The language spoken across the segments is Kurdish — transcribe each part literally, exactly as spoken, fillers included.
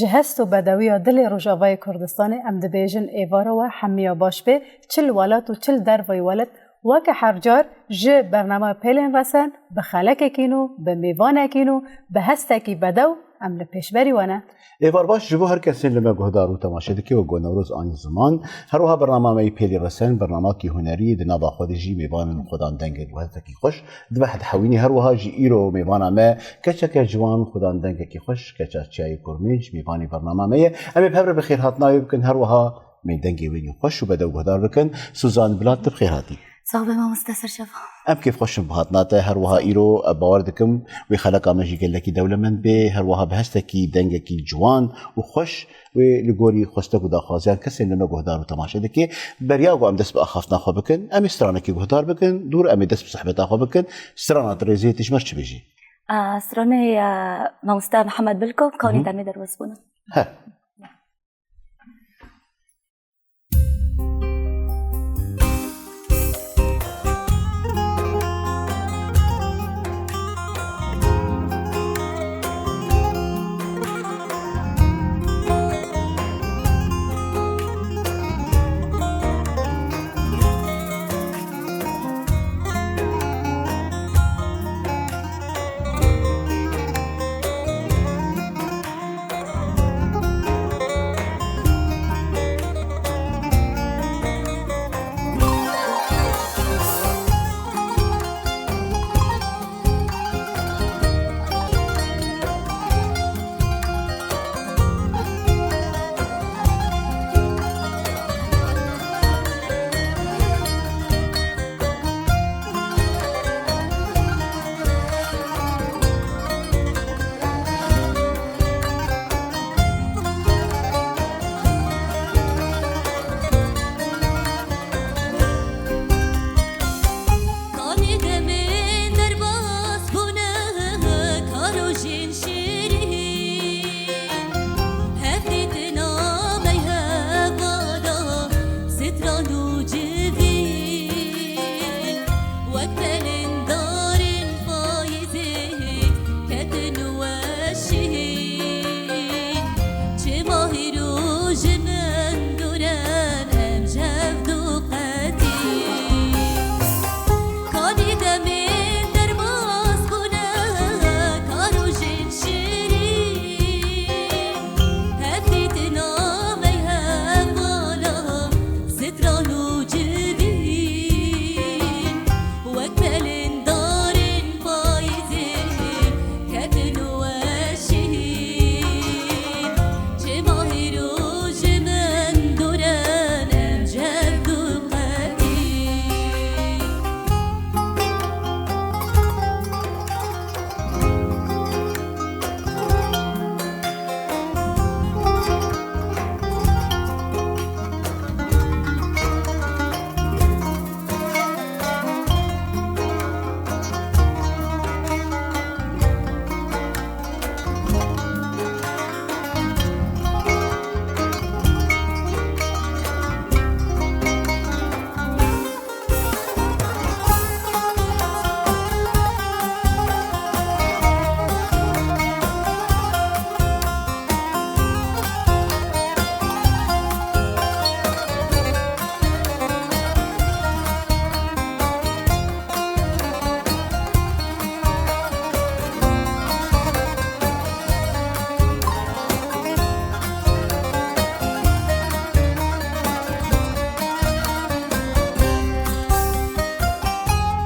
Ji hest û bedewiya dilê Rojavayê Kurdistanê em dibêjin êvara we hemiya baş bê, çi li welat û çi li dervayî welat, weke her car ji bernama Pêlên Resen bi xelekekî nû, bi mêvanekî nû, bi hestekî bedew em li pêşberî we ne. Êvar baş ji bo her kesên li me guhdar û temaşe dike, wek ku Newroz anî ziman. Her wiha bernama me yê Pêlî Resen, bernamakî hunerî, di nava xwe de jî mêvanên xwedan dengek û hestekî xweş dibe hedhewînê. Her wiha jî îro mêvana me keçeke ciwan, xwedan dengekî xweş, keça Çiyayê Kurmênc, mêvanê bernama me ye. Em ê bi hev re bi xêrhatina wê bikin, her wiha mê dengê wê yî xweş û bedew guhdar bikin. Suzan Bilat, tu bi xêr hatî. Sax be mamoste Serçava. Em kêfxweş in bi hatina te. Her wiha îro, e, bawer dikim wê xeleka me jî gelekî dewlemend bê. Her wiha bi hestekî, dengekî ciwan û xweş wê li gorî xwestek û daxwaziyan kesên li me guhdar û temaşe dike. Beriya ku em dest bi axaftina xwe bikin, em ê stranekê guhdar bikin, dûr em ê dest bi sohbeta xwe bikin. Strana di rêzê tê ji me re çi bêjî? A, stranê, a, mamoste Mihemed Bilko, kanî Hı hı. demê derbas bûne. He. Kanî demên derbas bûne, karojên şêrîn. Hevdîtina me hevala, stran û civîn. Wek pelên darên payîzê, ketin weşîn. Çima hîro ji min dûr in, em ji hev du qetî. Kanî demên derbas bûne, karojên şêrîn. Hevdîtina me hevala, stran û civîn. Wek pelên darên payîzê, ketin weşîn. Çima hîro ji min dûr in, em ji hev du qetî.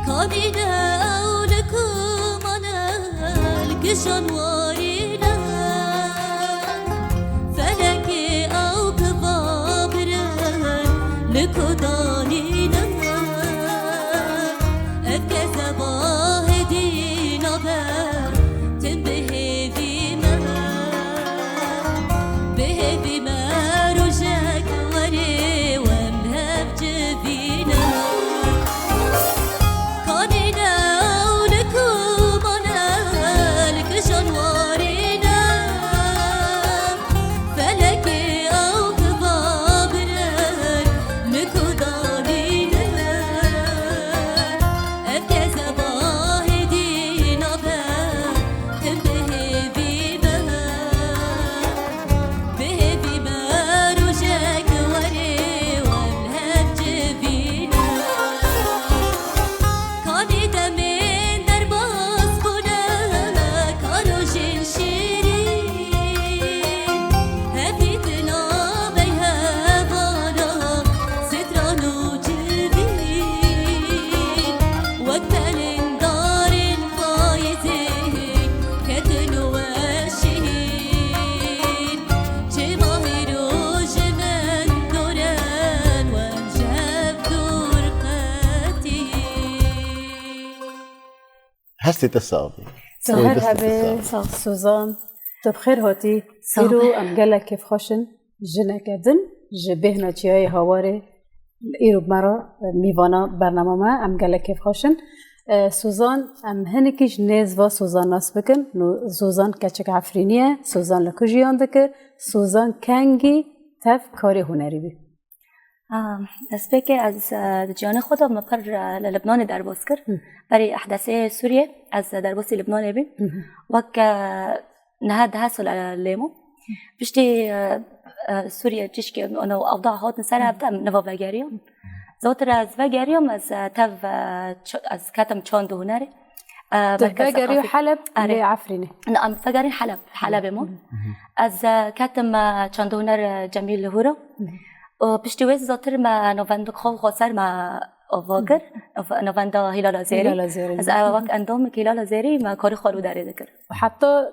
Kanî ne ew li ku mane, li kijan warî ne. Felekê ew ki va birin, li ku danî ne. Ev kezeba hêdî nabe, tim bi hêvî me. Bi hêvî me rojek were, em hev civîne. Kanî ne ew li ku mane, li kijan wa Hestê te sax be. Tu Oy, her destê te hebê, sax be. Saz Suzan. Tu bi xêr hatî. Sağ ol. Îro em gelek kêfxweş in. Jineke din ji bêhna Çiyayê Hawarê îro bi me re, e, mîvana bernama me, em gelek kêfxweş in. E, Suzan, em hinekî ji nêz ve Suzan nas bikin. No, Suzan keçik Efrînî ye. Suzan li ku jiyan dikir? Suzan kengî tev karê hunerî bî? Ah, destpêkê ez, e, di jiyanê xwe de me pir, e, li Libnanê derbas kir. Hı. Berî ehdesê Sûriyê ez derbasî Libnanê bîm. Hı hı. Wek, e, niha deh sal, e, lê me. Piştî, e, e, Sûriye tişkê, ana, avda hatin ser hev de, em niva vegeriyan. Zotir ez vegeriyam, ez, e, tev, e, ç-, ez ketim çand û hunerê. E, Tu merkez vegerî seqafî. Heleb Erê. Lê Efrînê? Na, em vegerîn Heleb, Helebê me. Hı hı. Ez, e, ketim, e, çand û huner, e, Cemîl Hûra. Hı hı. Û piştî wê zotir me navendek xwe xwe ser me ava kir. Nav-, navenda Hîlala Zêrî. Hîlala Zêrî. Ez, e, wek endamek Hîlala Zêrî me karê xwe li derê dikir. Heta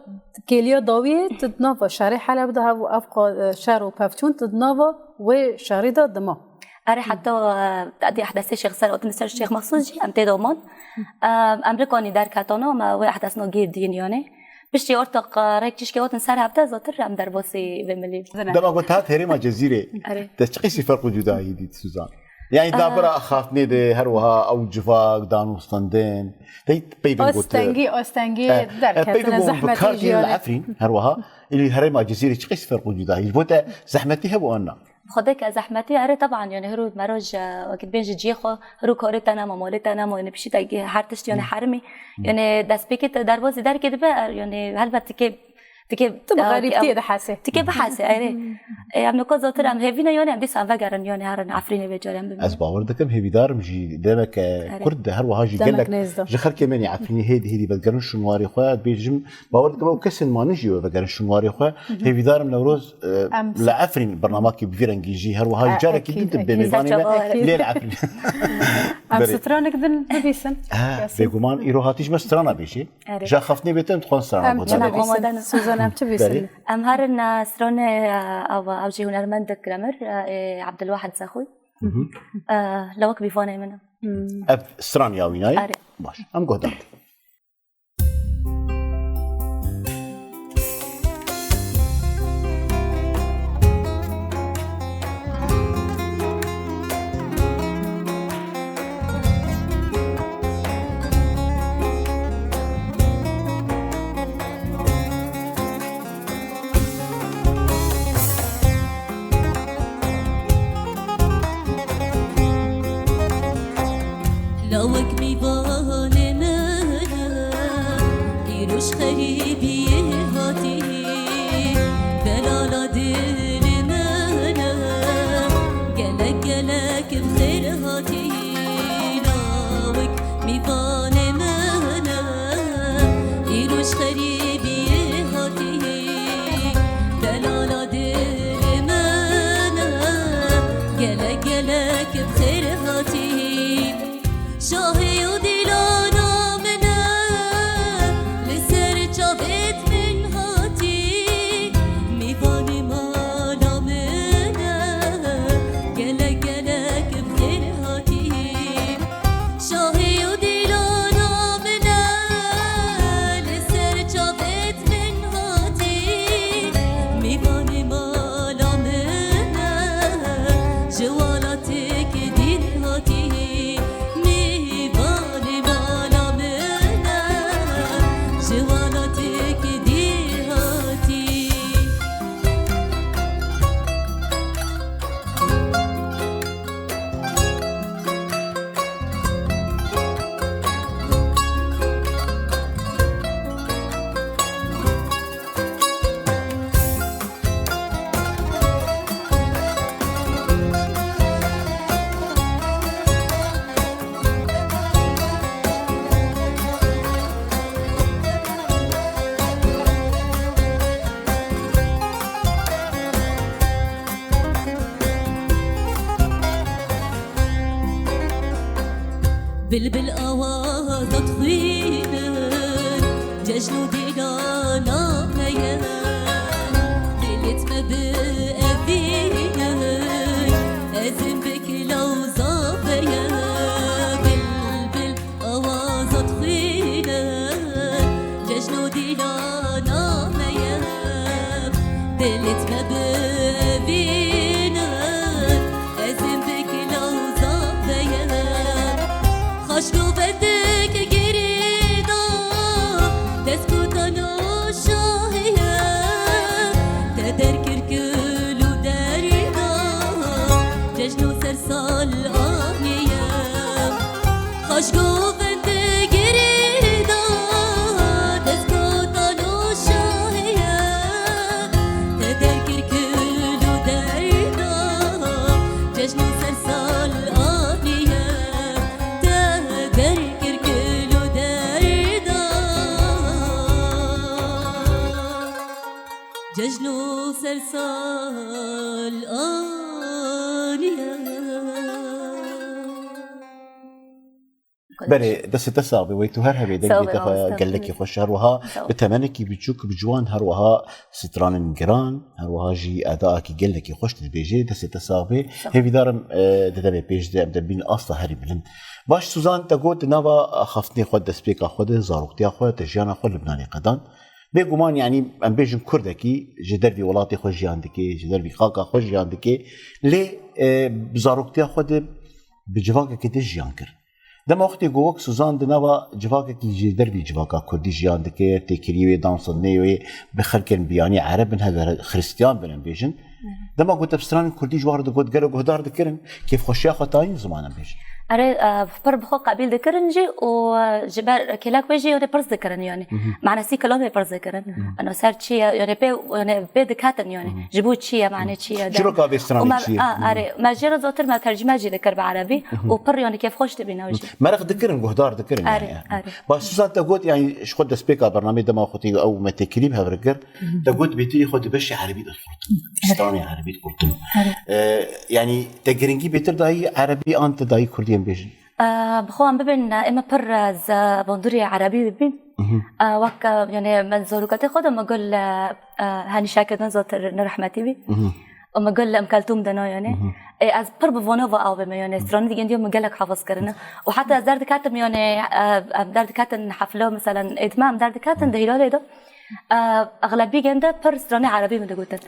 kêliya dawiyê tu di nava şerê Heleb de hebû, ev qa-, şer û pevçûn tu di nava wê şerî de dima. Erê, heta, e, di ehdesê Şêx Selahaddin ser Şêx Mexsûd jî em tê de man. E, em rikanî derketana, me wê ehdesna gêr dîn yanê. Piştî ortaq, e, rêk tişkê hatin ser hev de zotir em derbasî vê milî. Dema ku te hat herêma Cezîrê, Erê. Te çi qîsî ferq û cudayî dît, Suzan? Yani, Aha. Navbera axaftinê de her wiha ew civak, danûstandin, te peyvên gotir. Astengî, astengî Eh, eh, derketine, peyvên got, zehmetî bi kar tînin li jiyanê. Efrîn, her wiha, ilî herêma Cezîrê çi qîsî ferq û cudayî? Ji bo te zehmetî hebû an na? Xwedê ke zehmetî, erê, teban, yani, her û mero ji, wekî dibên ji ciyê xwe, her û karê te nema, malê te nema, yani, piştî te her tişt, yani, Hı. hermî. Hı. Yani, destpêkê te derbasî derkê dibe, er, yani, helbet tikê Tikê, Tu bi e, xerîbtiyê em, dihesê. Tikê bihesê, erê. E, em niko zotir em hêvî ne, yani em dîsa vegerin, yani herin Efrînê vê carê em bimînin. Ez bawer dikim, hêvîdar im jî demeke Erê. Kurt de, her wiha jî Demek gelek nêz de. Ji xelkê me nê Efrînê hêdî hêdî vedigerin şûnwarê xwe, ez bêjim, bawer dikim ew kesên mane jî wê vegerin şûnwarê xwe. Hı hı. Hêvîdar im Newroz, e, Em li Efrîn bernamakî bi vî rengî jî her wiha Ha, careke ekîd, din bê ekîd. Mêvanê me Ekîd. Lê li Efrîn. Em Berê. Stranek din bibîsin. Ha, Yasin. Bêguman îro hatî ji me strana bêjê. Erê. Ja xeftnê bêtin, dixwan strana Em gotin. Çi Tamam, bibîsin? Amade ne. Suzan, em çi bîsin? Berê. Em herin, e, stranê, e, ew, ew jî hunermendek remir, e, ê Abdulwahid Zexoy. Hı hı. E, lewek bîvanê min. Hmm. Ev stran ya wî nayê? Erê. Baş. Em guhdar. Lawek mîvanê min e, îroj xerîbiyê hatî, delala dilê min e, gelek gelek bi xêr hatî. Lawek mîvanê min e, îroj xerîbiyê hatî, delala dilê min e, gelek gelek bi xêr hatî. Şahê û dîlana min e, li ser çavêt min hatî, mîvanê mala min e, gelek gelek bi xêr hatî. Şahê û dîlana min e, li ser çavêt min hatî, mîvanê mala min e, ji welatekî dîn hatî, mîvanê mala min e, ji welatekî dîn hatî. Bilbil awaza dixwînin, cejn û dîlana heye. Dilêt me bi evînin, ez ê bik lewza heye. Bilbil awaza dixwînin, Govendek girêda, destgotan û şahiye, te derkir kul û derda, cejn û sersal aniye. Xaş govendek girêda, destgotan û şahiye, te derkir kul û derda, cejn û sersal aniye. Te derkir kul û derda, cejn û sersal aniye. Belê, destê te sax be, wey tu her hebê. Sağ ol, dengê te xwe gelekî xweş, her wiha bi temenekî biçûk, bi ciwan, her wiha stranên giran, her wiha jî edaekî gelekî xweş dibêjê, destê te sax be. Hêvîdar im, e, di demê pêş de em de bîn asta herî bilind. Baş Suzan, te got di nava xaftinê xwe, destpêka xwe de, zaroktiya xwe, te jiyana xwe Libnanê qedan. Bêguman, yanî em bêjin kurdekî ji dervî welatê xwe jiyan dike, ji dervî xaka xwe jiyan dike. Lê, e, bi zaroktiya xwe de bi civakekê de jiyan kir. Dema wextê ku wek Suzan di nava civakekî ji dervî civaka kurdî jiyan dike, têkiliyê wê dansinê wê bi xelkên biyanî ereb bin, heger xiristiyan bin, em bêjin. Dema ku te bi stranên kurdî ji wan re digot, gelo guhdar dikirin, kêfxweşiya xwe tayîn ziman, em bêjin. Erê, e, pir bi xwe qebîl dikirin jî û, e, ji ber kêlek wê jî, yanî, pirs dikirin, yanî. Manesî kilamê pirs dikirin. Eno ser çi ye, yanî, pê, yanî, pê diketin, yanî. Ji bo çi ye, mane çi ye, de. Çiroka vê stranê çi ye? A, erê, me jê re zotir me tercîme jî dikir bi erebî û pir, yanî, kêfxweş dibîne jî. Meraq dikirin, guhdar dikirin, erê, yanî. Erê. Baş Suzan, te got, yanî, ji xwe destpêka bernameyê dema xwe tê ew me têkilî bi hev re kir, te got bêtirî xwe di beşê erebî de diqurtin. Stranê erebî diqurtin. Erê. E, yanî, te giringî bêtir dayî erebî an te dayî kurdî, em bêjin? E, bi xwe em bibin, e, ême pir, e, ze-, bandorê erebî bibîn. E, wek, e, yanî, me zarokatê xwe de me gul, e, e, henîşe kirin zotir ne rehmetî bî. Û me gul Em Keltûm dina, yanî. E, ez pir bi vana ve avê me, yanî, stranî digên diyo me gelek hevis kirine. Û heta ez derdiketim, yanî, e, em derdiketin hefle, meselen, êdme em derdiketin di hîlalê de. E, exlebî gende pir stranê erebî min digotin.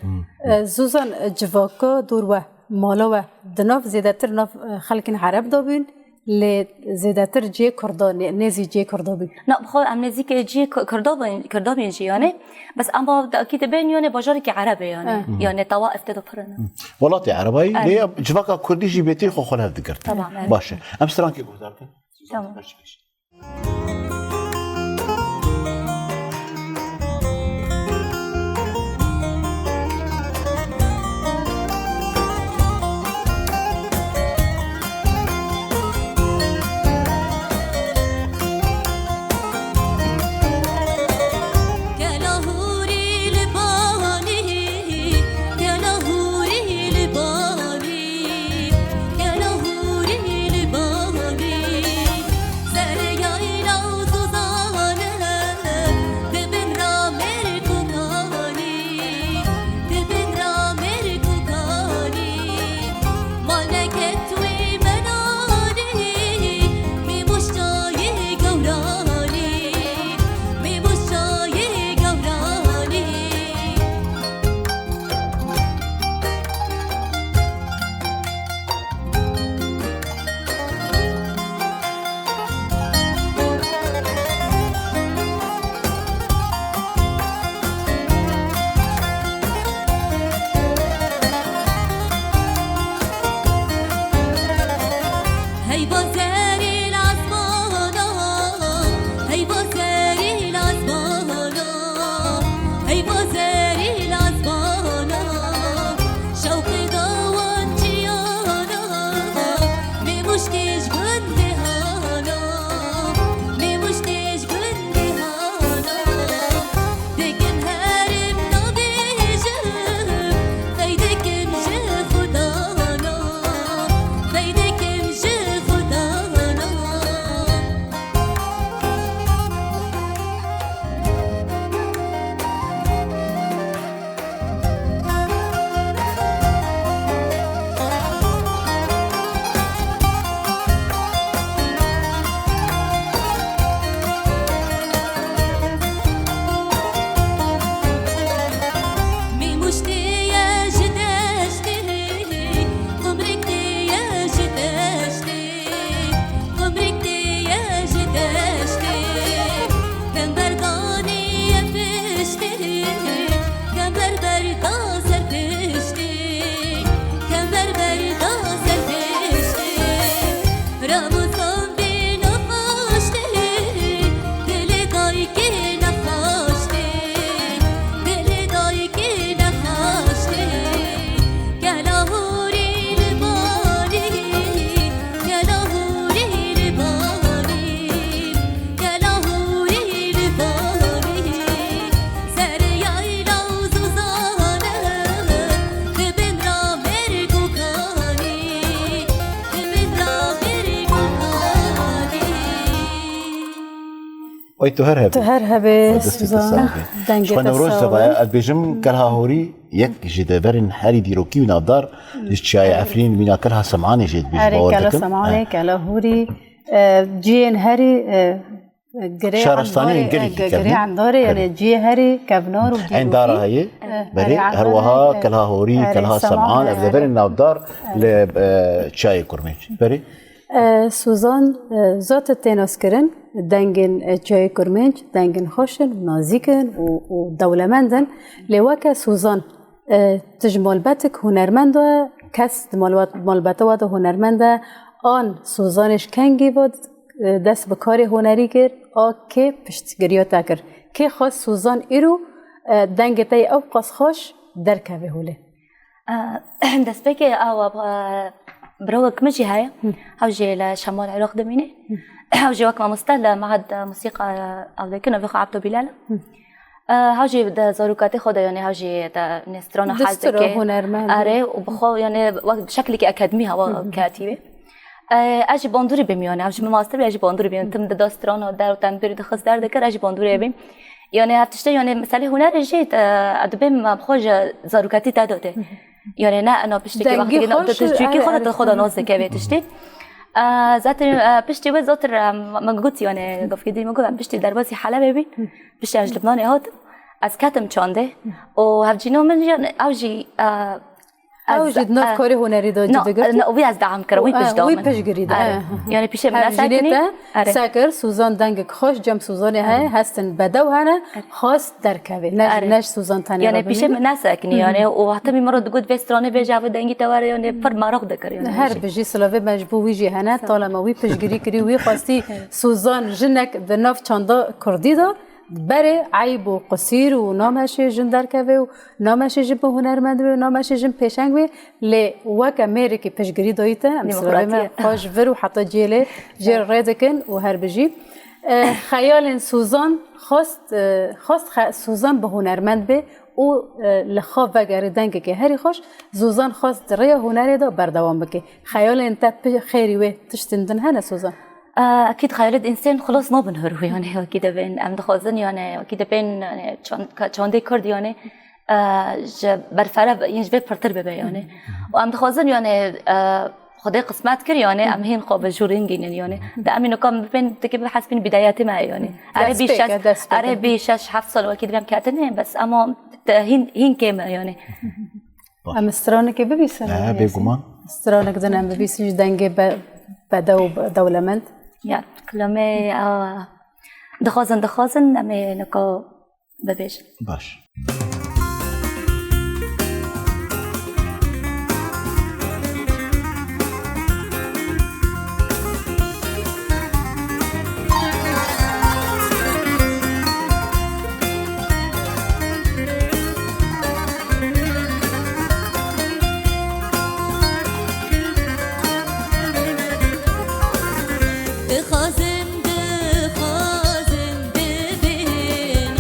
E, Suzan, e, civaka dor we, mala we, di nav zêdetir nav, e, xelkên ereb de bûn. Lê zêdetir cihê Kurda, nê-, nêzî cihê Kurda bû. Na, bi xwe em nêzîkê cihê Ku-, Kurda bûn, Kurda bûn jî, yanî. Bes em ba akî dibên, yanî, bajarekî ereb e, yanî. Hı. Yanî, Tawaif tê de pir in. Hı. Welatê erebayî, erê, lê civaka Kurdî jî bêtir xwe xwe hev digirtin. Tamam, erê. Baş e. Em strankê guhdar kin. Tamam. Baş, baş. Ay tu her hebî. Tu her hebî, Suzan. Dengê te sağ be. Ji xwe Newroz de baye, ez dibêjim Kelha Horî yek ji deverên herî dîrokî û navdar, ji Çiyayê Efrîn, mîna Kelha Sem'anê jî dibêjim, bawer dikim. Erê, Kelha Sem'anê, Kelha Horî, e, ciyên herî, e, girê Şaristaniyên Endarê, gelekî e, kevn e. Girê Endarê, yani ciyê herî kevnar û dîrokî. Endara heye, e, berê, her wiha Kelha Horî, Kelha Sem'an, ev deverên navdar li, e, Çiyayê Kurmênc. Berê? E, Suzan, e, zat tê naskirin, dengên, e, Çiyayê Kurmênc, dengên xweş in, nazik in û, û dewlemend in. Lê weke Suzan, e, tu ji malbetik hunermend e, kes di malbat-, malbeta we de hunermend e, an Suzanê ji kengî ve, e, dest bi karê hunerî kir, a kê piştgiriya te kir? Kê xwest Suzan îro, e, dengê te yê ew qas xweş derkeve holê? Destpêkê ew, e, birewek min jî heye. Ew jî li Şemal Iraq dimîne. Ew jî wek mamoste li Mehed Musîqa ew dikin, navê xwe Ebdo Bilal e. Ew jî di zarokatê xwe de, yani ew jî di nêstrana hez dike. Hunermend. Erê, û bi xwe, yani wek bi şeklekî akademî hewa ketî be. E, ez jî bandorî bim, yani ew jî min mamoste bî, ez jî bandorî bim. Tim dida strana der û tembûrî dixist derdikir, ez jî bandorê bim. Yani ev tiştê, yani meselê hunerê jî, e, ez dibêm, e, bi xwe ji zarokatî te de tê. Yani ne ena piştî ki wextî na, tu, tu çûkî xwe de, tu xwe de nas dike vê tiştê. E, zaten, e, piştî wê zaten, e, min got, yani gavkê dî min got, em piştî derbasî Helebê bîn. Piştî ez ji Libnanê hatim. Ez ketim çandê. Û hevcîna min, yani ew jî, e, Ew jî di nav karê hunerî de cî digirtî? Na, wî ez dewam kirim, wî pişt da min. Wî piştgirî de. Erê. Yani pişê min nesekinî. Te sekir, Suzan dengek xweş, cem Suzanê heye, hestin bedew hene, xwest derkevê. Ne, ne ji Suzan tenê. Yani pişê min nesekinî, yani û heta min re digot vê stranê bêje, ev dengî te were, yani pir meraq dikir, yani. Her bijî, silavê me ji bo wî jî hene, tala me wî piştgirî kirî, wî xwestî Suzan jinek di nav çanda kurdî de berê eyb û qisîr û nameşê jin derkeve û nameşê jin bi hunermend be û nameşê jin pêşeng be, lê weke mêrekî piştgirî dayî te, em silavê me xwe ji vir û heta cêlê jê rê dikin û her bijî. E, xeyalên Suzan xwest, e, xwest xe-, Suzan bi hunermend be û, e, li xwe vegerê dengekê herî xweş, Suzan xwest di rêya hunerê de berdewam bike. Xeyalên te pi-, xêrî wê tiştên din hene Suzan? Ee, ekîd xeyalê di însan xilas nabin hür wî, yani wekî dibên, em dixwazin yani wekî dibên yani çand-, ka-, çandê Kurd yani, ee, ji berfere be-, yên ji vê pirtir bibe yani. Û em dixwazin yani, ee, Xwedê qismet kir yani em hîn xwe bi jû rengînin yani. De em ê nika bibên, dikê bihesbîn bidayetê me yani. Erê bî şeş, erê bî şeş heft sal wekî dibêm ketine, bes ama te hîn, hîn kêm e yani. Em stranekê bibîsin? He, bêguman. Stranek din em bibîsin ji dengê be-, bedew û be-, dewlemend. Ya, kilamê, a, dixwazin, dixwazin, em ê nika bibêjin. Baş. Dixwazim, dixwazim bibînim.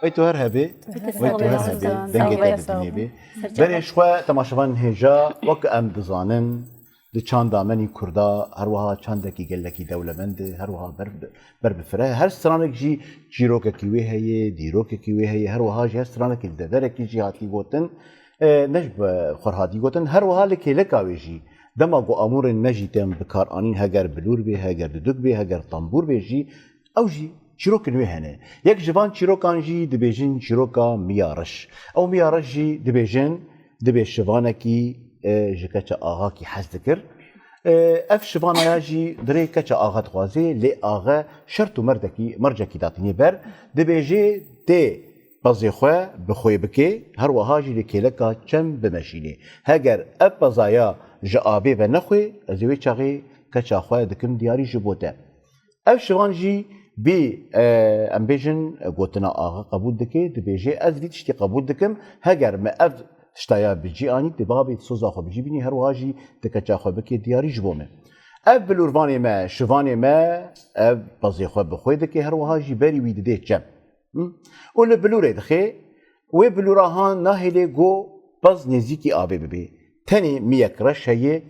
Wey tu her hebê, wey tu her hebê, dengê te di dinê bê. Berê ji xwe temaşevan hêja, wek em dizanin, di çanda me nî Kurda, her wiha çandekî gelekî dewlemend e, her wiha ber, ber bi fire. Her stranek jî çîrokekî wê heye, dîrokekî wê heye, her wiha jî her stranekî li deverekî jî hatî gotin. E, ne ji bi xwe hatî gotin, her wiha li kêleka wê jî. Dema ku amûrên me jî tên bikaranîn, heger bilûr bê, heger duduk bê, heger tembûr bê jî, ew jî çîrokên wê hene. Yek ji van çîrokan jî dibêjin çîroka Miya Reş. Ew Miya Reş jî dibêjin, dibê şivanekî, e, ji keça axakî hez dikir. E, ev şivana ya jî dirê keça axa dixwazê, lê axe şert û merdekî, mercekî datînê ber, dibêjê tê pezê xwe bi xwê bike, her wiha jî li kêleka çem bimeşînê. Heger ev pezaya ji avê ve nexwê, ez ê wê çaxê keça xwe dikim diyarî ji bo te. Ev şivan jî bî, e, em bêjin, gotina axa qebûl dike, dibêje, ez vî tiştî qebûl dikim, heger me ev tiştaya bi cî anî, tu bavê soza xwe bi cî bînî, her wiha jî tu keça xwe bikê diyarî ji bo me. Ev bilûrvanê me, şivanê me, ev pezê xwe bi xwê dike, her wiha jî berî wî didê çem. Hı? Û li bilûrê dixê, wê bilûra han nahêlê ku pez nêzîkî avê bibê. Tenê miyek reş heye,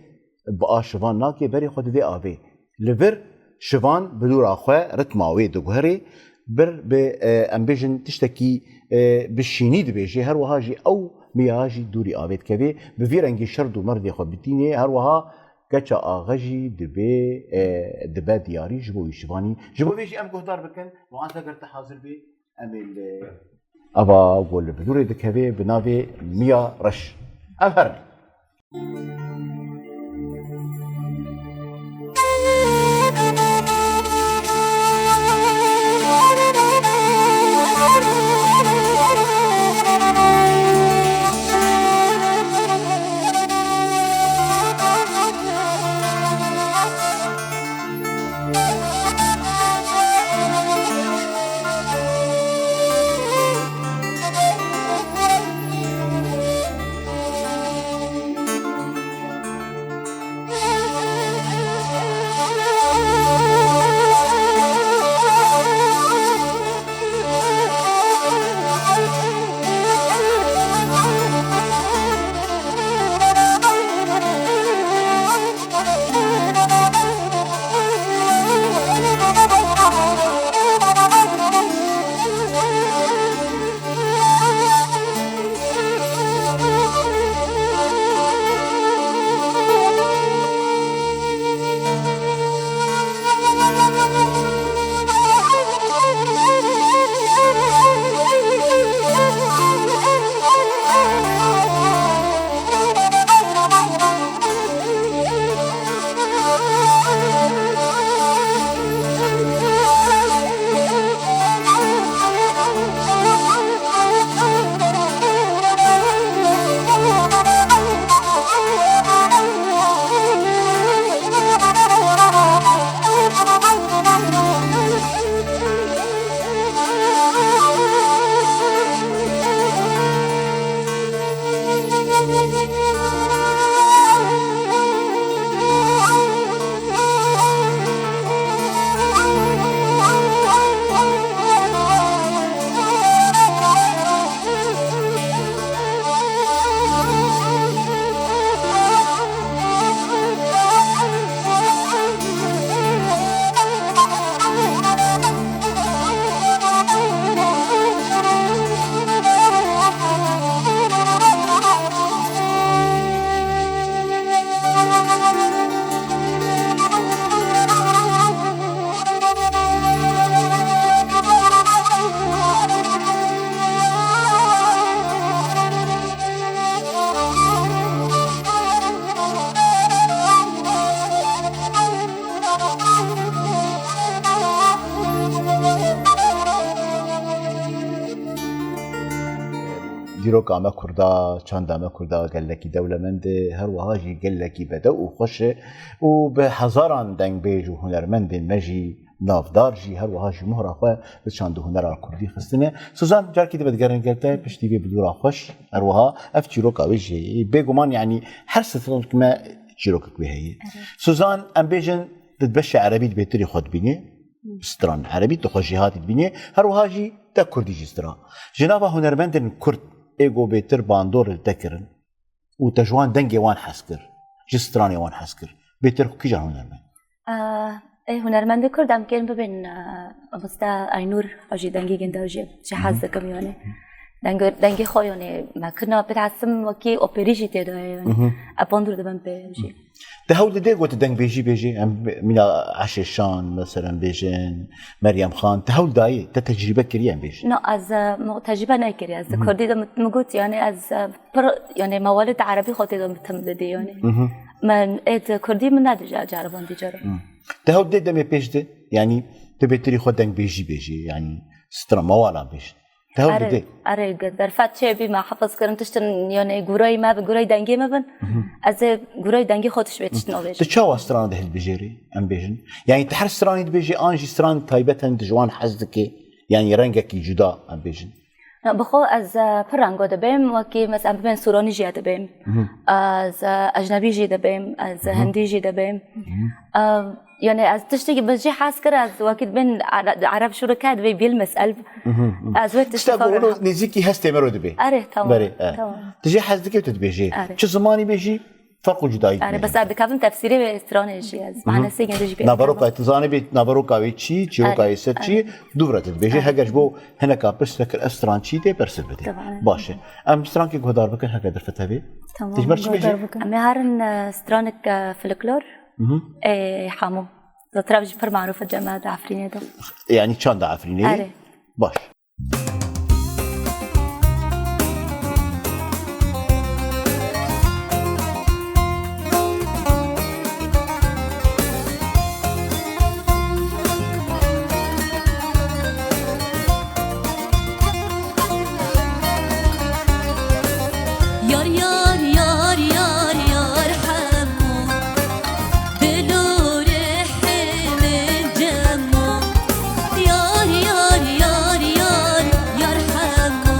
bi a şivan nake, berê xwe didê avê. Li vir şivan bilûra xwe ritma wê diguherê, bir bi, e, em bêjin tiştekî, e, bi şînî dibêjê, her wiha jî ew miya jî dûrî avê dikevê, bi vî rengî şerd û merdê xwe bitînê, her wiha keça axe jî dibê, e, dibe diyarî ji bo wî şivanî. Ji bo vê jî em guhdar bikin, wan heger te hazir bî, em ê li ava ku li bilûrê dikevê bi navê Miya Reş. Ev herin. Dîroka me Kurda, çanda me Kurda gelekî dewlemend e, her wiha jî gelekî bedew û xweş e û bi hezaran dengbêj û hunermendên me jî navdar jî her wiha jî mohra xwe li çand û hunera kurdî xistine. Suzan, carekî dibe digerin gel te piştî vê bilûra xweş, her wiha ev çîroka wê jî bêguman, yanî her stranek me çîrokek wê heye. Suzan, em bêjin di beşê erebî di bêtirî xwe dibînî, stran erebî tu xwe jî hatî dibînî, her wiha jî Te kurdî jî stira. Ji nava hunermendên kurd ê ku bêtir bandor li te kirin û te ji wan dengê wan hez kir, ji stranê wan hez kir, bêtir xwe kîjan hunermend? Ê, hunermendê kurd em kêm bibên, e, mamoste Aynûr, ew jî dengê ginde jî, jî hez dikim yani. Deng-, dengê xwe yani me kirina pê dihezim wekî operî jî tê de ye yani. Em bandor dibin pê jî. Te hewl didê ku tu dengbêjî bêjî? Em mîna Eşê Şan, meselen, bêjin, Meryem Xan, te hewl dayê, te tecrîbe kiriye em bêjin? No, ez, e, mo-, tecrîbe nekiriye. Ez di kurdî de min, min got, yani ez, e, pir, yani mewalid erebî xwe tê de min tim didî, yani. Min ê di kurdî min nedije ceribandî cara. Te hewl didê demê pêş de, yani tu bêtirî xwe dengbêjî bêjî, yani stran mewala bêjin. Te hewl didê? Erê, erê, ge-, derfet çêbî me hefiz kirin tiştin, yani gurayî me bin, gurayî dengê me bin. Ez ê gurayî dengê xwe tişt bê tiştin avêjim. Tu çawa strana de hilbijêrî, em bêjin? Yani tu her stranî dibêjî, an jî stran taybet hene tu ji wan hez dikê? Yani rengekî cuda, em bêjin. Na, bi xwe ez, e, pir rengo dibêm, wekî mesela bibên Sûranî jî dibêm. Ez, e, ecnebî jî dibêm, ez hindî jî dibêm. E, yani ez tiştekî bi jî hez kir, ez wekî dibên Ere-, Ereb şûrike dibê bîl mesel. Ez wê tiştî Tişta ku fewran onu nêzîkî hestê me ro dibê. Erê, tamam. Berê, e. Tamam. Tu jê hez dikê tu dibêjê. Erê. Çi zimanî bêjî, ferq û cudayî Erê, bes ez dikevim tefsîrê wê stranê jî ez. Manesê gende jî pê. Naveroka, tu zanî bê, naveroka wê çi, çîroka wê ser çi, dûv re tu dibêjê. Heger ji bo hineka pirs te kir, ez stran çi tê, bersiv bidê. Tamam. Baş e. Em strankê guhdar bikin, heger derfet hebe. Tamam, Tu ji ber çi bêjî? Em ê herin, e, stranek, e, folklor, e, hemo. Zaten ev jî pir marûf e cem me di Efrînê de. Yani çanda Efrînê? Erê. Baş. Yar, yar, yar, yar, yar, hemo. Dilo rehê min cemo. Yar, yar, yar, yar, yar, hemo.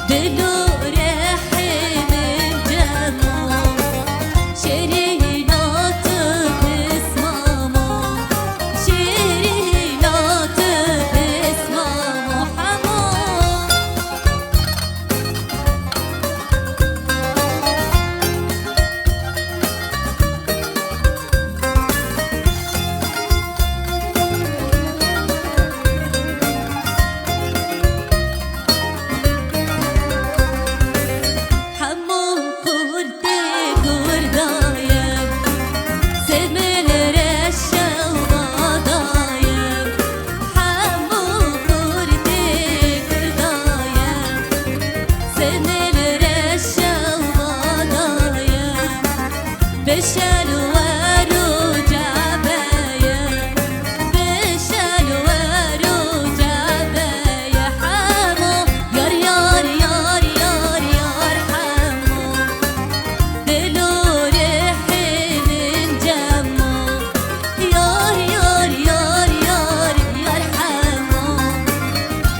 Dilo rehê min cemo. Şêrîna tu pismamo. Şêrîna tu pismamo, hemo. Hemû xurtê gurdaye, semel reşewadaye. Hemû xurtê gurdaye, semel reşewadaye. Beşel weru cabeye, beşel weru cabeye hemo. Yar, yar, yar, yar, yar hemo. Dilo rehê min cemo. Yar, yar, yar, yar, yar hemo.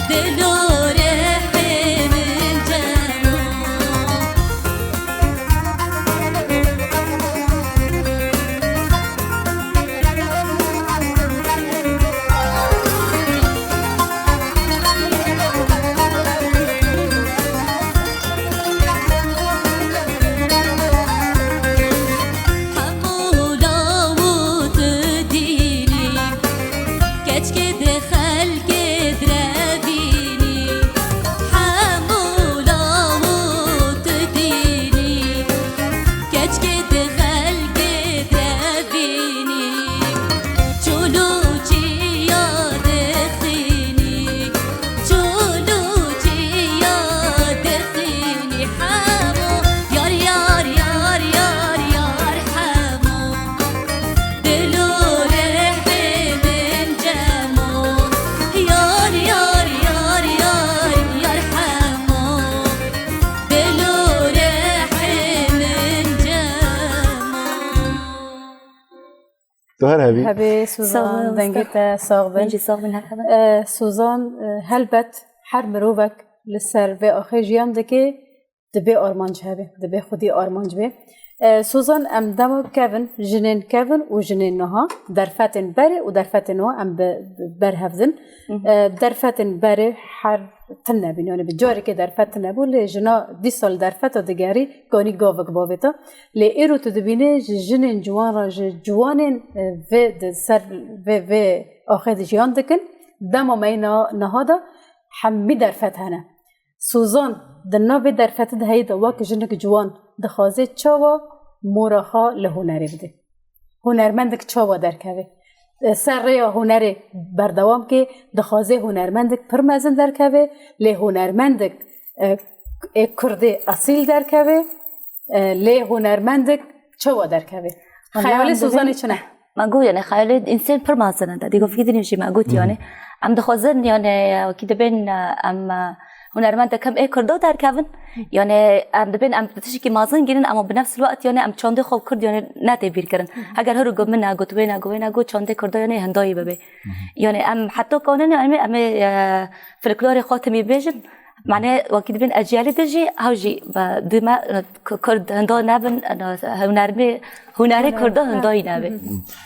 Dilo rehê min cemo. Hemû lawût dînî, keçkê di xelkê direvînî. Hemû lawût dînî, keçkê di xelkê direvînî. Çolûçiya dixînî, çolûçiya dixînî hemo. Yar, yar, yar, yar, yar hemo. Dilo rehê min cemo. Yar, yar, yar, yar, yar hemo. Dilo rehê min cemo. Tu her hebî. Hebê Suzan, Sağ ol, dengê Mustafa. Te sax bin. Min jî sax bin, her hebin. E, Suzan, e, helbet her mirovek li ser vê axê jiyan dike, dibê armanc hebe, dibê xwedî armanc be. E, Suzan, em dema kevin, jinên kevin û jinên niha, derfetên berê û derfetên niha em bi, bi berhev din. E, derfetên berê her tune bîn, yani bi carekê derfet tune bû, lê jina dîsa li derfeta digerî, kanî gavek bavêta. Lê îro tu dibînê ji jinên ciwan re, ji ciwanên, e, vê di ser vê, vê axê de jiyan dikin, dema me yê na-, niha de hemî derfet hene. Suzan, di nav vê derfetê de heyî de wek jinik ciwan dixwaze çawa mora xwe li hunerê bide? Hunermendik çawa derkeve? Ser rêya hunerê berdewam ke, dixwaze hunermendik pir mezin derkeve, lê hunermendik, e, ê kurdê esîl derkeve, e, lê hunermendik çawa derkeve? Xeyalê Suzanê çi ne? Me got, yani, xeyalê însan pir mezin e. Dî got, fikirî jî me got, yani. Em dixwazin, yani, wekî dibên, em, hunermendek em ê Kurdo derkevin. Yani, em dibên, em tiştekî mezin gînin, ama bi nefs wextî, yani, em çandê xwe Kurd, yani, netê bîr kirin. Heger her got min ne got, wê ne got, wê ne got, çandê Kurdo, yani, hindayî bibe. Yani, em heta kanin, em, em ê, e, folklorê xwe timî bêjin. Mane wekî dibin eciyalê de jî, hew jî, e, dime, e, K-, Kurd hinda nebin, e, hunermê, hunerê Kurda hindayî nebe.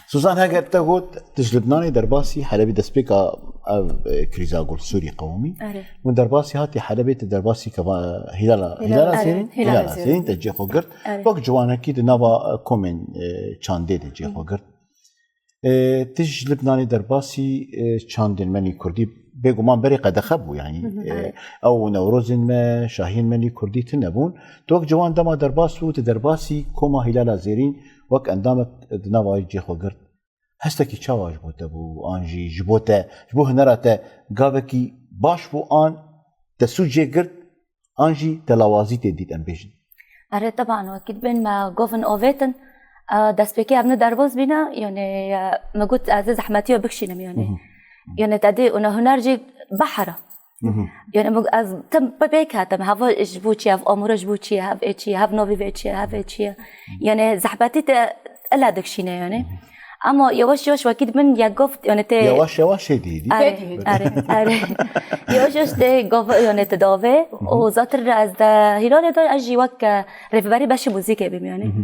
Suzan, heger te got, tu ji Libnanê derbasî Helebê destpêka ev, e, krîza gul Sûrî qewimî. Erê. Hûn derbasî hatî Helebê, tu derbasî keva Hîlala, Hîlala Hîlala Zêrîn, Zêrîn. Hîlala Erê. Zêrîn te cihê xwe girt. Erê. Wek ciwanekî di nava, e, komên, e, çandê de cihê xwe girt. E, tu ji Libnanê derbasî, e, çandên me nî kurdî, bêguman berê qedexe bû, yanî, Hı hı, e, erê. Ew Newrozên me, şahiyên me nî kurdî tune bûn. Tu wek ciwan dema derbas bû, tu derbasî koma Hîlala Zêrîn wek endamek di nava wê cihê xwe girt. Hestekî çawa ji bo te bû, an jî ji bo te, ji bo hunera te gavekî baş bû, an te sûcê girt, an jî te lawazî tê dît, em bêjin? Erê, teban, wekî dibên me govin avêtin, e, destpêkê em ne derbas bîne, yani, e, me got, ez ê zehmetiya bikişînim, yani. Mhm. Yani, te dê, ona huner jî behera. Mhm. Yani, me, ez tim pe-, pêk hatim, heva ji bo çi ye, ev amûra ji bo çi ye, hev ê çi ye, hev navî vê çi ye, hev ê çi ye. Yani, zehmetî te ela dikişîne, yani. Mhm. Ama yavaş yavaş wekî min ya gov, yani te Yavaş yavaş şey dî, dî. Arê, Peki. arê, arê. Yavaş yavaş te gov, yani te dave. Hı hı. O zaten ez de Hilalê de ez jî wek, e, rêveberî beşê muzîkê bîm, yani. Hı hı.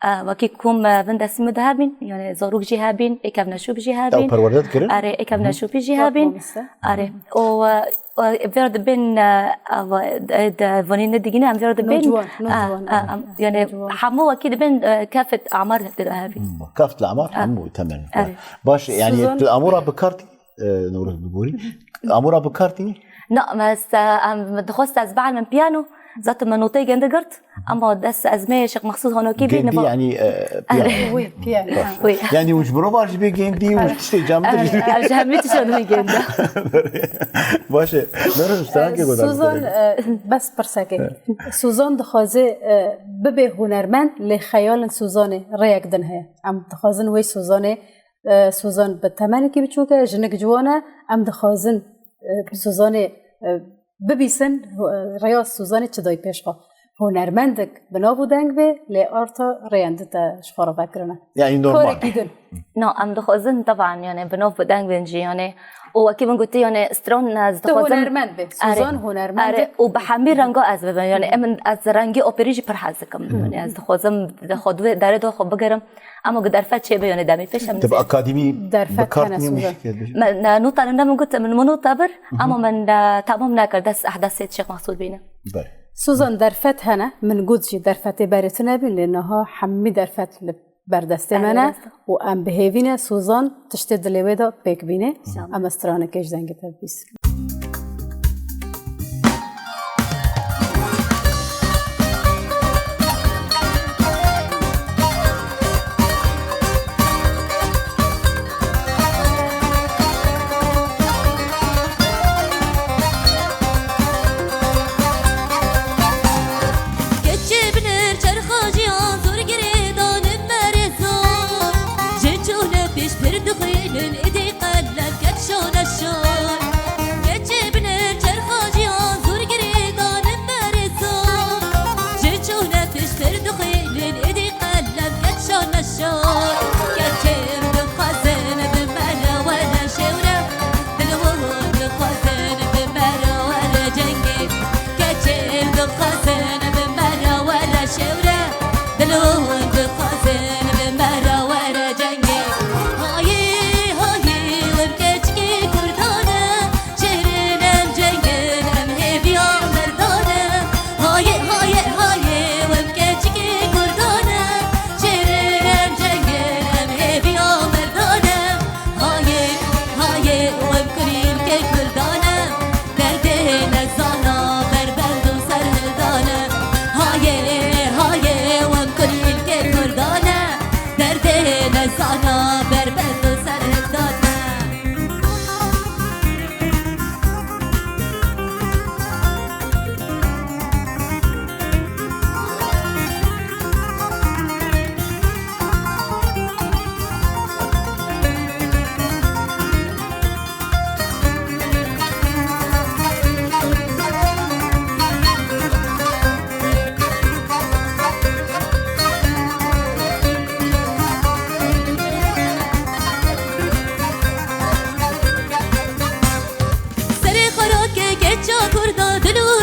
E, wekî kom, e, vin destî min de hebîn, yani zarok jî hebîn, êkev neşûp jî hebîn. Te perwerde dikirin? Arê, êkev Hı hı. neşûpî jî Wek hebîn. mamoste. Arê. O, e, Vêr dibên, e, ev, e, de, vanî ne digîne, em vêr dibên. Nocwan, nocwan, A, a, evet. Em, yani, Nocwan. Hemû wekî dibên, e, kefet amar dide hevî. Hmm, kefet amar A. Hemû temel. Evet. Baş, yani, Suzan. Tu amora bikartî, e, Newroz Bibûrî. Amora bikartî? Na, mes, e, em, dixwest ez bielmim piyano, zaten me noteyê gende girt. Ama dest ez me Şêx Mexsûd Honokî bî Gêndî niva. yani, e, piyano. Wî, piyano. Baş. Wî. Yani û ji mirovan jî bê gêndî û ji tiştê cem de jî bê. Ev ji hemî tiştan wî gênda. Baş e. Nere ji stranke godan Suzan, bikire. e, bes pirsekê. Suzan dixwaze, e, bibe hunermend, lê xeyalin Suzanê rêyek din heye. Em dixwazin wê Suzanê, e, Suzan bi temenekî biçûk e, jinik ciwan e. Em dixwazin, e, Suzanê, e, bibîsin, hu-, rêya Suzanê çi dayî pêş xwe. Hunermendek bi nav û deng bê, lê arta rêyendî te ji xwe re vekirine. Yani normal. Karekî din. No, em dixwazin teban, yani, bi nav bi deng bên jî, yani, û wekî min gotî, yani, stran, ez Tu dixwazim hunermend bê. Suzan Erê. hunermend Erê. e. Û bi hemî renga ez bibim, yani, em, ez rengê operî jî pir hez dikim. Yani, ez dixwazim, xwe di wê derê de xwe bigerim. Ama ku derfet çêbe, yani, demê pêş em Tu bi nizî- akademî Derfet bikartî hene, Suzan. muşkil. Me, ne, nota ne min got, min, min nota bir, ama min, e, tamam nekir, dest, eh, destê Şêx Mexsûd bîne. Belê. Suzan, derfet hene, min got jî derfetê berê tune bîn, lê niha hemî derfet li ber destê me ne Erê, rast e. û em bi hêvî ne Suzan tiştê dilê wê de pêk bîne. Sağ ol. Em ê stranekê ji dengê te bibîsin. Keçê binêr çerxa jiyan zor girêdanin merêzan. Ji çûne pêş pir dixwînin, êdî qelem ket şone şon.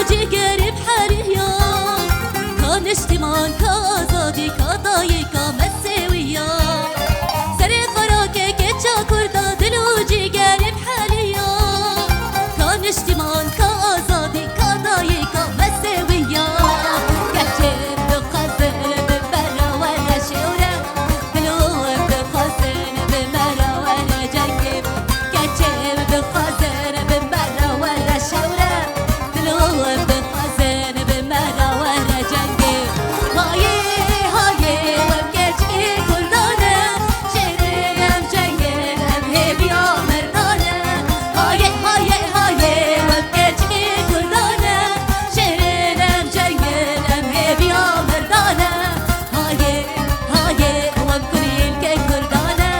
Cîgerî bi heliya, ka niştîman, ka azadî, ka dayîka me sêwiya. Serê xwe rake keça Kurda, dil û cîgerî bi heliya. Ka niştîman, ka azadî, ka dayîka me sêwiya. Keçê dixwazin bi me re were şêwre. Dilo ev dixwazin bi me re were cengê. Keçê ev dixwazin bi me re were şewre. Dilo ev dixwazin bi me re were cengê. Hayê, hayê, ev keçkê Kurdan e. Şêrê ev cengê, ev hêviya merdan e. Hayê, hayê, hayê, ev keçkê Kurdan e. Şêrê ev cengê, ev hêviya merdan e. Hayê, hayê, wem kurîlkê Kurdan e,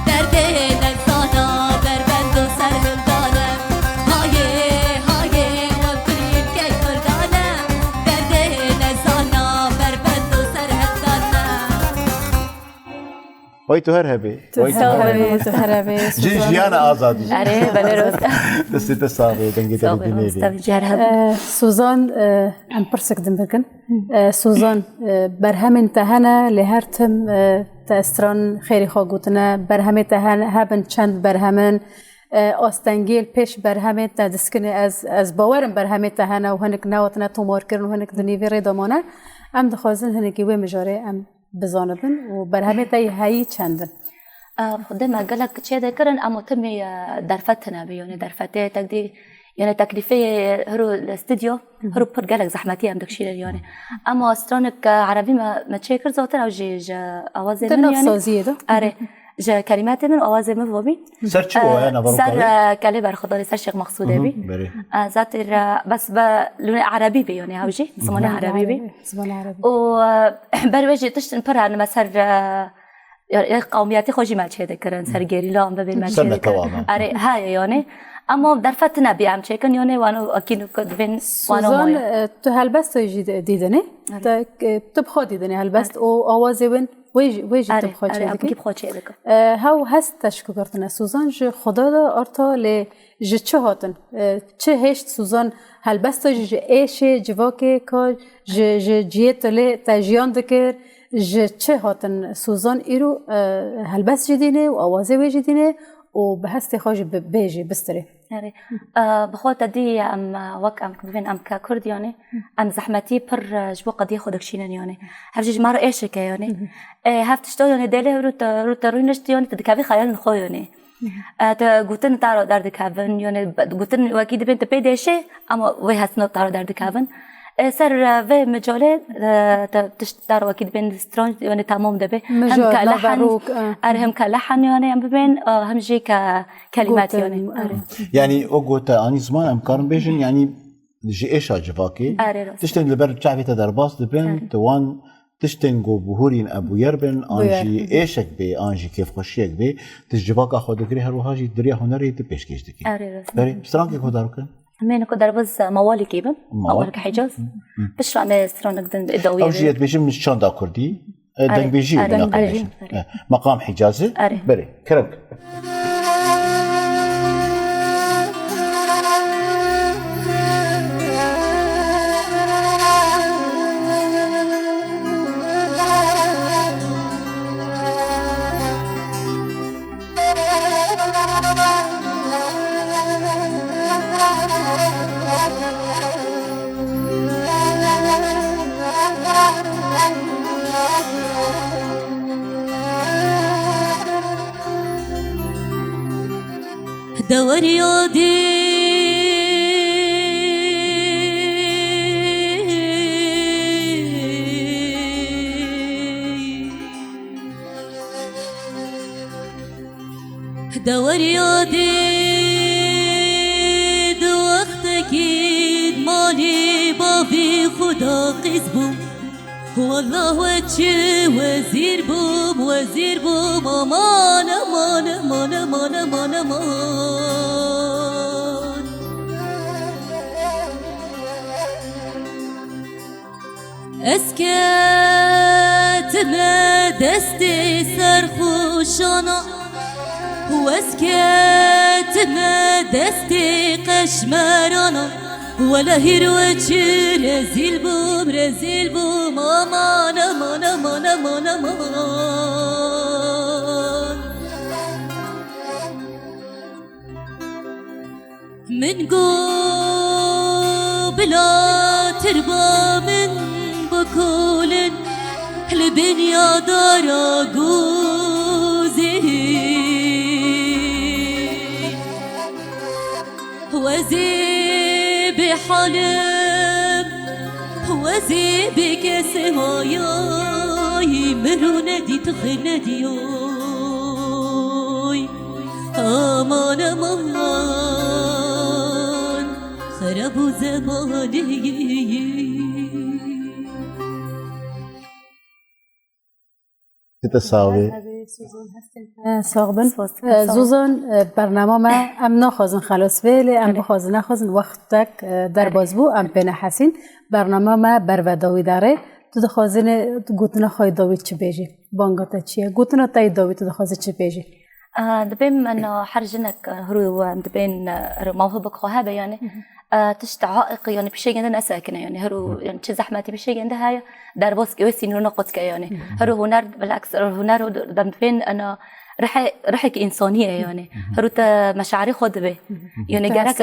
derdê nezana berbend û serhildan e. Hayê, hayê, wem kurîlkê Kurdan e, derdê nezana berbend û serhildan e. Way tu her hebê. Tu Way tu sağ ol, her hebê. Tu her hebê. Cin Suzan. Jiyana azadî. Erê, belê rost. Destê te sax be, dengê te Sağ ol, bibînê be. Mustafa, cihar hebê. Ee, Suzan, e, em pirsik din bikin. E, Suzan, e, berhemên te hene, lê her tim, e, te stran xêrî xwe gotine, berhemê te hen-, hebin çend berhemin, e, astengî li pêş berhemê te diskine, ez, ez bawerim berhemê te hene û hinek nehatine tomarkirin û hinek di nîvê rê de mane. Em dixwazin hinekî wê mijarê em bizanibin û berhemê te yê heyî çend in? Ev, xwedê me gelek çê dikirin, ema timî, e, derfet tune bî, yani derfetê tek dî, yani teklîfê hiro li stûdyo, Hı hı. hiro pir gelek zehmetî em dikişînin yani. Ema stranek, e, erebî me, me çêkir zaten ew jî ji awazê Di min nav yani. saziyê de. Erê, ji kelîmetê min û awazê min vabî. Ser çi E, waya nava ser, rokarê? e, Kelê Berxudarê, ser Şêx Mexsûdê Hı hı, bî. berê. E, zaten, e, bes be lûnê erebî bî yani ew jî, zimanê Hı. erebî bî. Zimanê erebî. Û, e, ber wê jî tiştin pir hene me ser, e, Ya, ya qewmiyetê xwe jî me çê dikirin, ser gerîla em bibên me Ser çê dikirin. netewa me. Erê, heye yani. Ama derfet tune bî em çêkin, yani wano akîn ku dibên wano Suzan, maye. e, tu helbesta jî di-, dîdinê. Erê. Te, e, tu bi xwe dîdinê helbest Erê. û awazê wên wê jî, wê jî tu Erê, bi xwe erê, çê em dikî. kî bi xwe çê dikin. E, hew hest te şikirtine Suzan ji Xuda de arta lê ji çi hatin? E, çi hêşt Suzan helbesta jî ji êşê, civakê ka ji, ji ciyê tu lê te jiyan dikir? Ji çi hatin Suzan îro, e, helbest jî dînê û awazê wê jî dînê û bi hestê xwe jî bi-, bêjî, bistirê? Erê. E, bi xwe te dî em, e, wek em bibên em ke Kurd yani, em zehmetî pir, e, ji bo qediyê xwe dikişînin yani. Hev jî ji me re êşek e yani. Hı hı. E, hev tişta yani dêlê rû te, rû te rûnişt yani tu dikevî xeyalên xwe yani. E, te gotin te re derdikevin, yani be-, gotin wekî dibên tu pê dêşê, ama wê hestina te re derdikevin. E, ser, e, vê micalê, e, te tişt te re wekî dibên stranc, yani tamam dibe. Hem Mijal, ke lehen, naverok, e. er hem ke lehen yani em bibên, e, hem jî ke kelimet Gotin, yani. e. Erê. Yani o gote anî ziman em karin bêjin, yani ji êşa civakê. Erê, rast. Tiştên li ber çavê te derbas dibin, Erê. tu wan tiştên ku bihurîn e bûyer bin, an Bûyer, jî hı hı. êşek bê, an jî kêfxweşiyek bê, tu ji civaka xwe digirî, her wiha jî di riya hunerê tu pêşkêş dikî. Erê, rast. Berê, strankê ku darokin? Em ê ku derbas mawalekê bin, Mawal? mawalek Hicaz. Hı. Piştre em ê stranek din dawiyê Ew jî bin. ez dibêjim ji çanda kurdî, e, Erê, dengbêjî erê, bîna erê, xwe bêjin. erê. E, Meqam Hicazî. Erê. Berê, kerem. Deweriya dî. Deweriya dî di wextekî di malî bavî xwe de qîz bûm. Wallah we çi wezîr bûm, wezîr bûm, aman, aman, aman, aman, aman, aman. Ez ketime destê serxweşana û ez ketime destê qeşmerana. Wele hîro çi rezîl bûm, rezîl bûm, aman, aman, aman, aman, aman. Min got bila tirba min bikolin li binyadara gozê. Wezê bê halim, wezê bê kesê hayay, min rû nedî tu xêr nediyoy. Aman, aman, xerab û zemanê. Tite sağ ol. Sax bin. Zozan, bernama me em naxwazin xelas bê, lê em bixwazin nexwazin wextek derbas bû, em pê nehesîn. Bernama me berve dawî derê. Tu dixwazî gotina xwe yê dawî çi bêjî? Banga te çi ye? Gotina te yê dawî tu dixwazî çi bêjî? Dibêm ena her jinek hiro em dibên mawhibek xwe hebe yani tişt aiq yani pişegende nesekine yani hiro yani çi zehmetî pişegende heye derbas ke wê sînoruna qut ke yani hiro huner bilaks huner dem dibên ena rihek insaniye yani hiro te meşarî xwe dibe yani gerek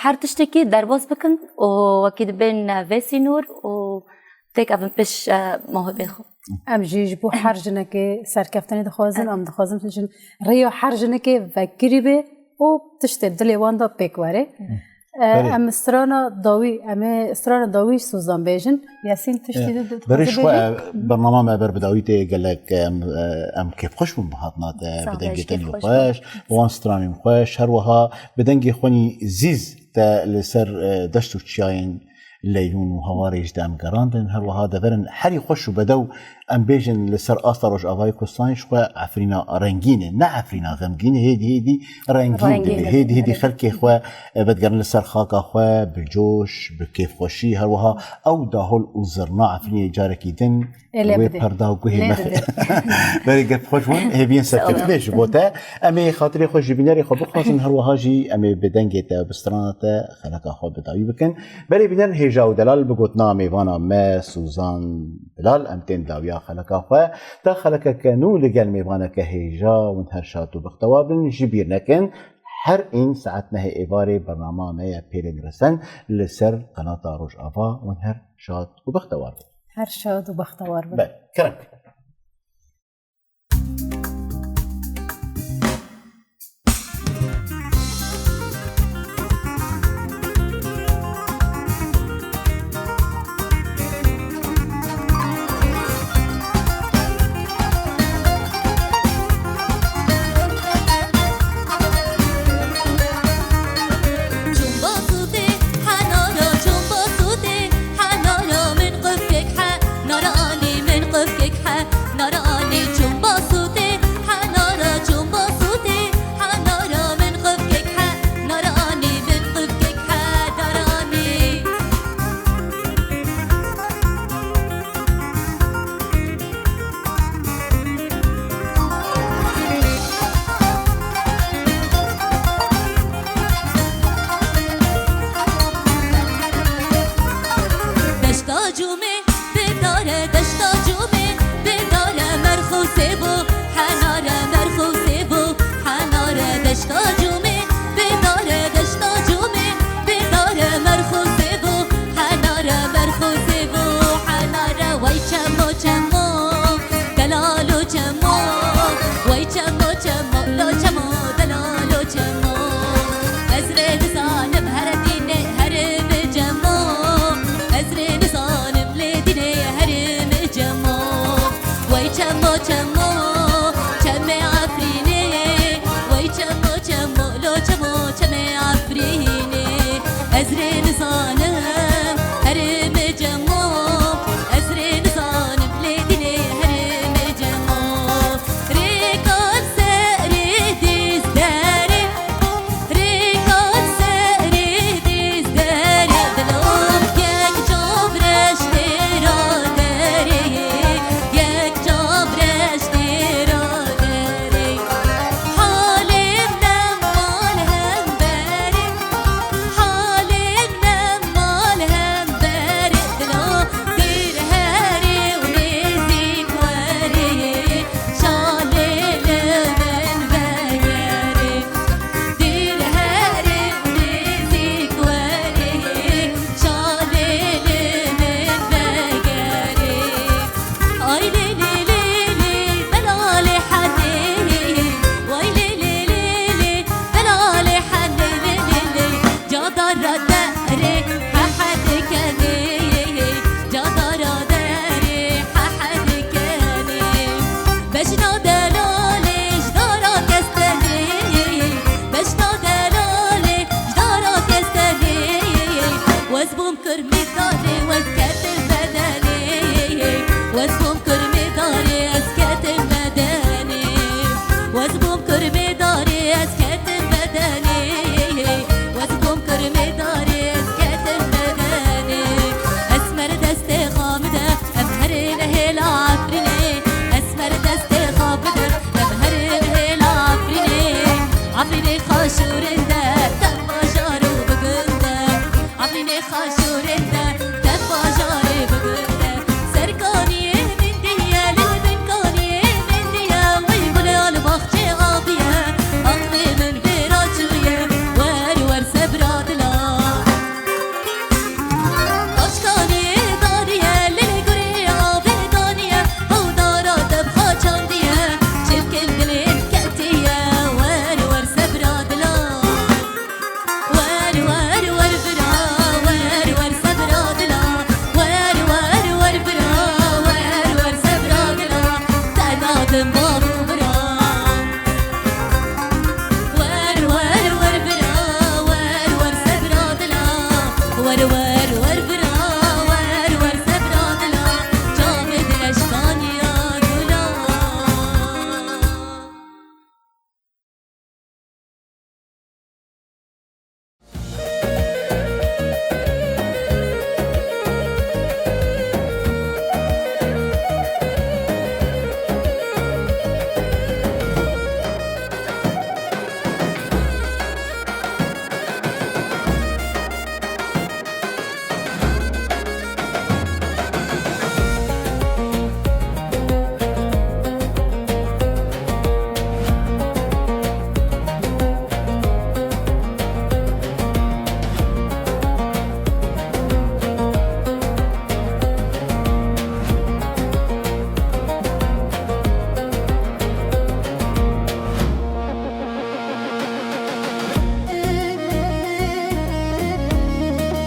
her tiştekî derbas bikin û wekî dibên vê sînor û têkevin pêş mawhibê xwe. Em jî ji bo her jinekê serkeftinê dixwazin, em dixwazin jin rêya her jinekê vekirî bê û tiştê dilê wan de pêk were. Em strana dawî, em ê strana dawî Suzan bêjin. Yasîn tiştî di Berê ji xwe bernama me ber bi dawî tê gelek em kêfxweş bûn bi hatina te bi dengê tenê xweş, bi wan stranên xweş, her wiha bi dengê xwenî zîz te li ser deşt û çiyayên Leylûn û Hawarê ji de em gerandin. Her wiha deverin herî xweş û bedew em bêjin li ser asta Rojavayê Kurdistanê ji xwe Efrîna rengîn e, ne Efrîna xemgîn e, hêdî hêdî rengîn dibe. Hêdî hêdî xelkê xwe vedigerin li ser xaka xwe bi coş, bi kêfxweşî. Her wiha ew dahol û zirna Efrînê carekî din wê perda guhê me xwe. Berê gelek xweş bûn, hêviyên serkeftinê ji bo te. Em ê xatirê xwe ji bînerê xwe bixwazin, her wiha jî em ê bi dengê te, bi strana te xeleka xwe bi dawî bikin. Berê bînerin hêja û delal bi gotina mêvana me Suzan Bilal em tên dawiya xeleka xwe. Ta xelekeke nû li gel mêvaneke hêja hûn her şad û bextewar bin. Ji bîr nekin, her în saet nehê êvarê bernama me ye Pêlên Resen li ser qenata Rojava. Hûn her şad û bextewar bin. Her şad û bextewar bin. Ber, kerem kin.